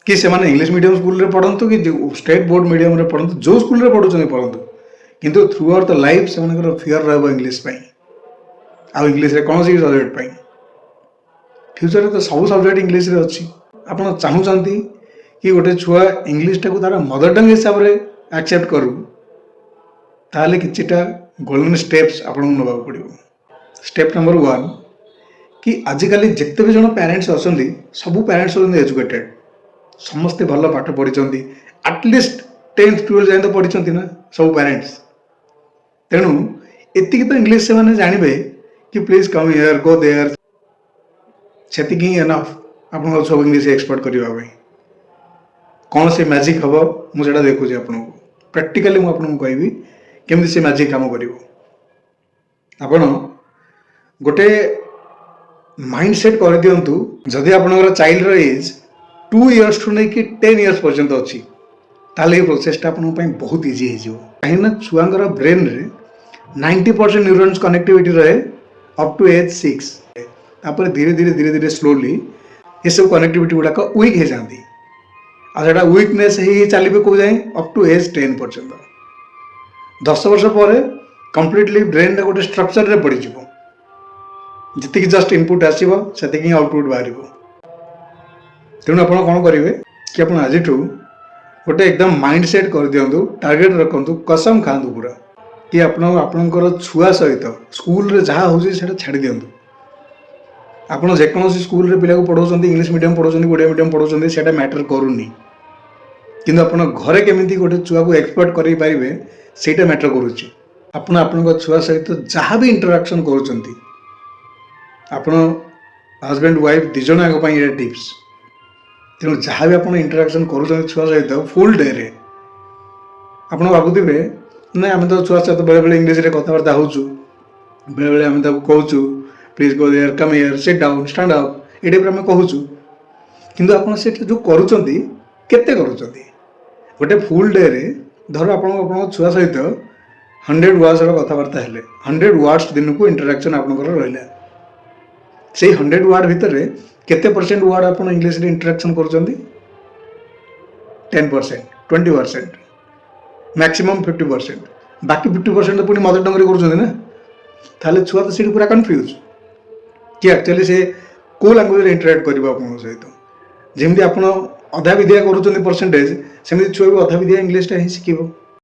କି ସେମାନେ English medium ସ୍କୁଲରେ ପଢ଼ନ୍ତୁ କି ଷ୍ଟେଟ୍ ବୋର୍ଡ଼ ମିଡ଼ିୟମରେ ପଢ଼ନ୍ତୁ, ଯେଉଁ ସ୍କୁଲରେ ପଢ଼ୁଛନ୍ତି ପଢ଼ନ୍ତୁ, କିନ୍ତୁ ଥ୍ରୁ ଆଉଟ୍ the life ସେମାନଙ୍କର ଫିଅର୍ ରହିବ ଇଂଲିଶ ପାଇଁ ଆଉ ଇଂଲିଶରେ କୌଣସି ବି ସବଜେକ୍ଟ ପାଇଁ। ଫ୍ୟୁଚରରେ ତ ସବୁ ସବଜେକ୍ଟ ଇଂଲିଶରେ ଅଛି। ଆପଣ ଚାହୁଁଛନ୍ତି କି ଗୋଟେ ଛୁଆ ଇଂଲିଶଟାକୁ ତାର ମଦର ଟଙ୍ଗ ହିସାବରେ ଆକ୍ସେପ୍ଟ କରୁ, ତାହେଲେ କିଛିଟା ଗୋଲ୍ଡେନ୍ ଷ୍ଟେପ୍ସ ଆପଣଙ୍କୁ ନେବାକୁ ପଡ଼ିବ। ଷ୍ଟେପ୍ ନମ୍ବର 1 କି ଆଜିକାଲି ଯେତେ ବି ଜଣ ପ୍ୟାରେଣ୍ଟସ୍ ଅଛନ୍ତି, ସବୁ ପ୍ୟାରେଣ୍ଟସ୍ ହେଉଛନ୍ତି ଏଜୁକେଟେଡ୍। ସମସ୍ତେ ଭଲ ପାଠ ପଢ଼ିଛନ୍ତି। ଆଟଲିଷ୍ଟ 10th, 12 ଯାଏଁ ତ ପଢ଼ିଛନ୍ତି ନା ସବୁ ପ୍ୟାରେଣ୍ଟସ୍। ତେଣୁ ଏତିକି ତ ଇଂଲିଶ ସେମାନେ ଜାଣିବେ କି "Please come here", "Go there"। ସେତିକି ହିଁ ଏନଫ୍ ଆପଣଙ୍କ ସବୁ ଇଂଲିଶ ଏକ୍ସପର୍ଟ କରିବା ପାଇଁ। କ'ଣ ସେ ମ୍ୟାଜିକ୍ ହେବ, ମୁଁ ସେଇଟା ଦେଖଉଛି ଆପଣଙ୍କୁ ପ୍ରାକ୍ଟିକାଲି। ମୁଁ ଆପଣଙ୍କୁ କହିବି କେମିତି ସେ ମ୍ୟାଜିକ୍ କାମ କରିବ। ଆପଣ ଗୋଟେ ମାଇଣ୍ଡ ସେଟ୍ କରିଦିଅନ୍ତୁ। ଯଦି ଆପଣଙ୍କର ଚାଇଲ୍ଡର ଏଜ୍ 2 ଇୟର୍ସଠୁ ନେଇକି 10 ଇୟର୍ସ ପର୍ଯ୍ୟନ୍ତ ଅଛି, ତାହେଲେ ଏଇ ପ୍ରୋସେସଟା ଆପଣଙ୍କ ପାଇଁ ବହୁତ ଇଜି ହେଇଯିବ। କାହିଁକିନା ଛୁଆଙ୍କର ବ୍ରେନ୍ରେ 90% ନ୍ୟୁରନ୍ସ କନେକ୍ଟିଭିଟି ରହେ ଅପ୍ ଟୁ ଏଜ୍ 6। ତାପରେ ଧୀରେ ଧୀରେ ଧୀରେ ଧୀରେ ସ୍ଲୋଲି ଏସବୁ କନେକ୍ଟିଭିଟି ଗୁଡ଼ାକ ୱିକ୍ ହେଇଯାଆନ୍ତି। ଆଉ ସେଇଟା ୱିକନେସ୍ ହେଇ ହେଇ ଚାଲିବେ କେଉଁ ଯାଏଁ? ଅପ୍ ଟୁ ଏଜ୍ 10 ପର୍ଯ୍ୟନ୍ତ। 10 ବର୍ଷ ପରେ କମ୍ପ୍ଲିଟଲି ବ୍ରେନ୍ଟା ଗୋଟେ ଷ୍ଟ୍ରକ୍ଚରରେ ପଡ଼ିଯିବ। ଯେତିକି ଜଷ୍ଟ ଇନପୁଟ୍ ଆସିବ, ସେତିକି ହିଁ ଆଉଟପୁଟ୍ ବାହାରିବ। ତେଣୁ ଆପଣ କ'ଣ କରିବେ କି ଆପଣ ଆଜିଠୁ ଗୋଟେ ଏକଦମ ମାଇଣ୍ଡ ସେଟ୍ କରିଦିଅନ୍ତୁ, ଟାର୍ଗେଟ୍ ରଖନ୍ତୁ, କସମ ଖାଆନ୍ତୁ ପୁରା କି ଆପଣ ଆପଣଙ୍କର ଛୁଆ ସହିତ ସ୍କୁଲରେ ଯାହା ହେଉଛି ସେଇଟା ଛାଡ଼ି ଦିଅନ୍ତୁ। ଆପଣ ଯେକୌଣସି ସ୍କୁଲରେ ପିଲାକୁ ପଢ଼ାଉଛନ୍ତି, ଇଂଲିଶ ମିଡ଼ିୟମ୍ ପଢ଼ାଉଛନ୍ତି, ଓଡ଼ିଆ ମିଡ଼ିୟମ୍ ପଢ଼ାଉଛନ୍ତି, ସେଇଟା ମ୍ୟାଟର କରୁନି। କିନ୍ତୁ ଆପଣ ଘରେ କେମିତି ଗୋଟେ ଛୁଆକୁ ଏକ୍ସପର୍ଟ କରେଇ ପାରିବେ, ସେଇଟା ମ୍ୟାଟର କରୁଛି। ଆପଣ ଆପଣଙ୍କ ଛୁଆ ସହିତ ଯାହା ବି ଇଣ୍ଟରାକ୍ସନ୍ କରୁଛନ୍ତି, ଆପଣ ହଜବେଣ୍ଡ ୱାଇଫ୍ ଦୁଇ ଜଣ ଯାକ ପାଇଁ ଏଇଟା ଟିପ୍ସ। ତେଣୁ ଯାହା ବି ଆପଣ ଇଣ୍ଟରାକ୍ସନ୍ କରୁଛନ୍ତି ଛୁଆ ସହିତ ଫୁଲ୍ ଡେରେ, ଆପଣ ଭାବୁଥିବେ, ନାଇଁ, ଆମେ ତ ଛୁଆ ସହିତ ବେଳେବେଳେ ଇଂଲିଶରେ କଥାବାର୍ତ୍ତା ହେଉଛୁ, ବେଳେବେଳେ ଆମେ ତାକୁ କହୁଛୁ, "Please go there", "Come here", "Sit down", "Stand up", ଏଇ ଟାଇପ୍ର ଆମେ କହୁଛୁ। କିନ୍ତୁ ଆପଣ ସେଇଟା ଯେଉଁ କରୁଛନ୍ତି, କେତେ କରୁଛନ୍ତି? ଗୋଟେ ଫୁଲ୍ ଡେରେ ଧର ଆପଣ ଆପଣଙ୍କ ଛୁଆ ସହିତ 100 ୱାର୍ଡ଼ସର କଥାବାର୍ତ୍ତା ହେଲେ, 100 ୱାର୍ଡ଼ସ୍ ଦିନକୁ ଇଣ୍ଟରାକ୍ସନ୍ ଆପଣଙ୍କର ରହିଲା। ସେଇ 100 ୱାର୍ଡ଼ ଭିତରେ କେତେ ପରସେଣ୍ଟ ୱାର୍ଡ଼ ଆପଣ ଇଂଲିଶରେ ଇଣ୍ଟରାକ୍ସନ୍ କରୁଛନ୍ତି? 10%, 20%, maximum 50%। ବାକି 50% ତ ପୁଣି ମଦର ଟଙ୍ଗରେ କରୁଛନ୍ତି ନା? ତାହେଲେ ଛୁଆ ତ ସେଇଠି ପୁରା କନଫ୍ୟୁଜ୍ କି ଆକ୍ଚୁଆଲି ସେ କେଉଁ ଲାଙ୍ଗୁଏଜରେ ଇଣ୍ଟରାକ୍ଟ କରିବ ଆପଣଙ୍କ ସହିତ। ଯେମିତି ଆପଣ ଅଧା ବିଧିଆ କରୁଛନ୍ତି ପରସେଣ୍ଟେଜ୍, ସେମିତି ଛୁଆ ବି ଅଧା ବିଧିଆ ଇଂଲିଶଟା ହିଁ ଶିଖିବ।